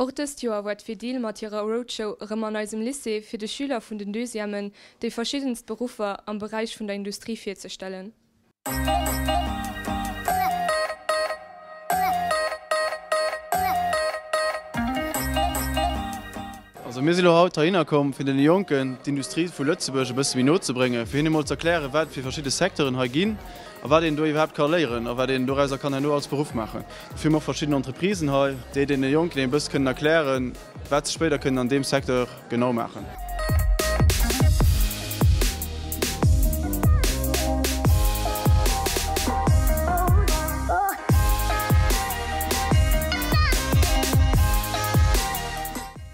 Och dëst Joer war d'Fedil mat hirer Roadshow erëm an eisem Lycée fir de Schüler vun den Deuxièmen déi verschiddenst Beruffer am Beräich vun der Industrie virzestellen. Also mir si lo haut heihinner komm, fir deene Jonken d'Industrie vu Lëtzebuerg e bësse méi no ze bréngen, fir hinne mol ze erklären, wat fir verschidde Secteuren hei ginn a wat een do iwwerhaapt ka léieren a wat een dorauser kann herno als Beruff maachen. Dofir hu mer och verschidden Entreprisen hei, déi deene Jonken e bësse kënnen erklären, wat se spéider kënnen an deem Secteur genau maachen.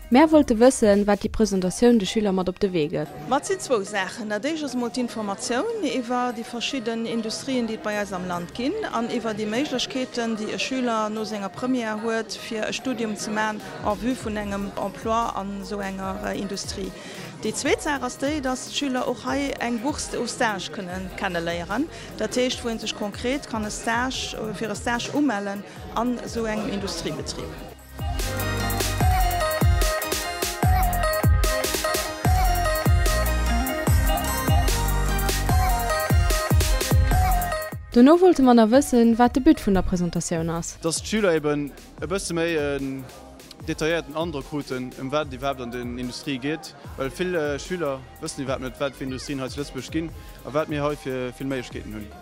Mär wollte wëssen, wat déi Presentatioun de Schüler mat op de Wee gëtt. Ma et sinn zwou Saachen. Dat éischt ass emol d'Informatioun iwwer déi verschidden Industrien, déi et bei eis am Land ginn, an iwwer déi Méiglechkeeten, déi e Schüler no senger Première huet, fir e Studium ze maachen en vue vun engem Emploi an esou enger Industrie. Déi zweet Saach ass déi, dass d'Schüler och hei eng Bourse au stage kënne kenneléieren, dat heescht, wou ee sech konkret kann e Stage, fir e Stage umellen an esou engem Industriebetrib. Dono wollte mer nach wëssen, wat de But vun der Presentatioun ass. Dass d'Schüler eben e bësse méi en detailléierten Androck kruten, ëm wat et iwwerhaapt an den Industrie geet, well vill Schüler wëssen iwwerhaapt net, wat fir Industrien hei zu Lëtzebuerg ginn a wat mir hei fir vill Méiglechkeeten hunn.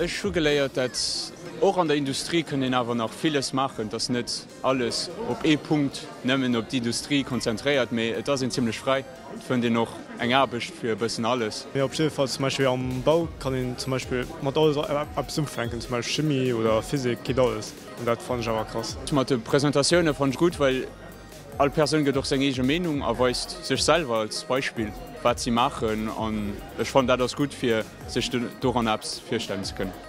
Ech hu geléiert, dat och an der Industrie kënnt een awer nach villes maachen, et ass net alles op ee Punkt nëmmen op d'Industrie konzentréiert, mee et ass een zimlech fräi. Et fënnt een och eng Aarbecht fir e bëssen alles. Mee op jidde Fall zum Beispill am Bau kann een zum Beispill mat alles eppes ufänken, zum Beispill Chimie oder Physik, geet alles an dat fannen ech awer krass. Mat de Presentatioune fannen ech gutt, well all Persoun gëtt och seng eege Meenung a weist sech selwer als Beispill wat si maachen an ech fannen dat ass gutt fir sech doran eppes virstellen ze kënnen.